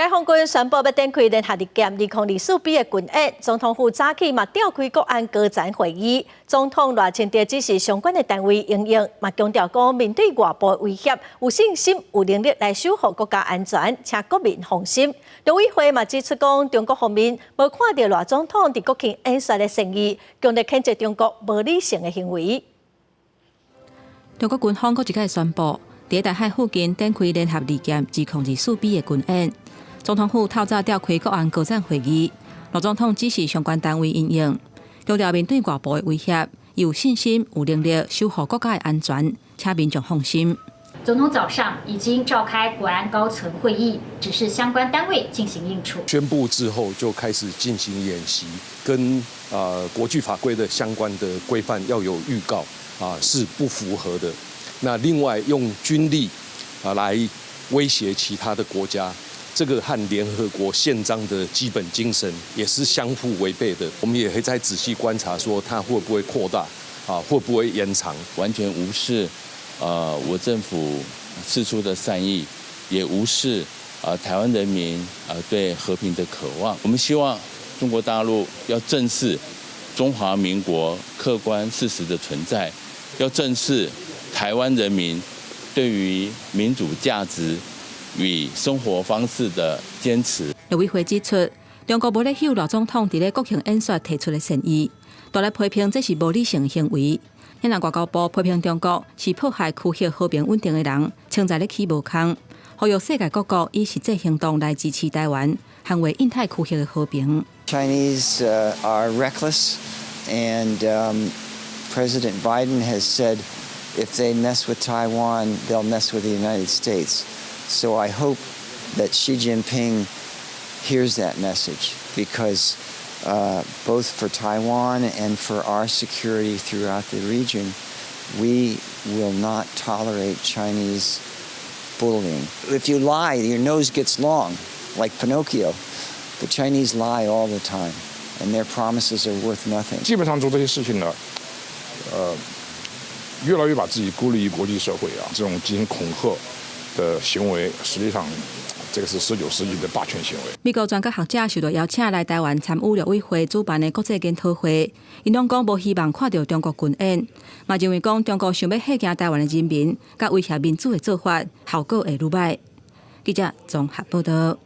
解放軍宣布欲展開聯合利劍2024 B 的軍演，總統府早起嘛召開國安高層會議，總統賴清德指示相關的單位因應，嘛強調講面對外部威脅，有信心、有能力來守護國家安全，請國民放心。陸委會嘛指出講，中國方面無看著賴總統佇國慶演說的善意，強烈譴責中國無理性的行為。中國軍方閣一擺宣布，佇台海附近展開聯合利劍2024 B 的軍演。總統府透早召開國安高層會議，賴總統指示相關單位因應，強調面對外部的威脅，有信心、有能力守護國家的安全，請民眾放心。總統早上已經召開國安高層會議，指示相關單位進行應處。宣布之後就開始進行演習，跟國際法規的相關的規範要有預告啊，是不符合的。那另外用軍力啊來威脅其他的國家。這個和聯合國憲章的基本精神也是相互違背的。我們也會再仔細觀察，說它會不會擴大，啊，會不會延長？完全無視，我政府釋出的善意，也無視台灣人民對和平的渴望。我們希望中國大陸要正視中華民國客觀事實的存在，要正視台灣人民對於民主價值與生活方式的堅持。陸委會指出，中國無咧響賴總統佇咧國慶演說提出的善意，大力批評這是無理性行為。現外交部批評中國是破壞區域和平穩定的人，槍在咧起無空，呼籲世界各國以實際行動來支持台灣，捍衛印太區域的和平。 Chinese are reckless, and President Biden has said if they mess with Taiwan, they'll mess with the United States. So I hope that Xi Jinping hears that message because both for Taiwan and for our security throughout the region, we will not tolerate Chinese bullying. If you lie, your nose gets long, like Pinocchio. The Chinese lie all the time, and their promises are worth nothing. 基本上做這些事情呢，越來越把自己孤立於國際社會啊，這種進行恐嚇的行為，實際上這個是19世紀的霸權行為。美國專家學者受到邀請來台灣參與陸委會主辦的國際研討會，𪜶攏講無希望看著中國軍演，嘛認為講中國想欲嚇驚台灣的人民，佮威脅民主的做法，效果會愈䆀。記者綜合報導。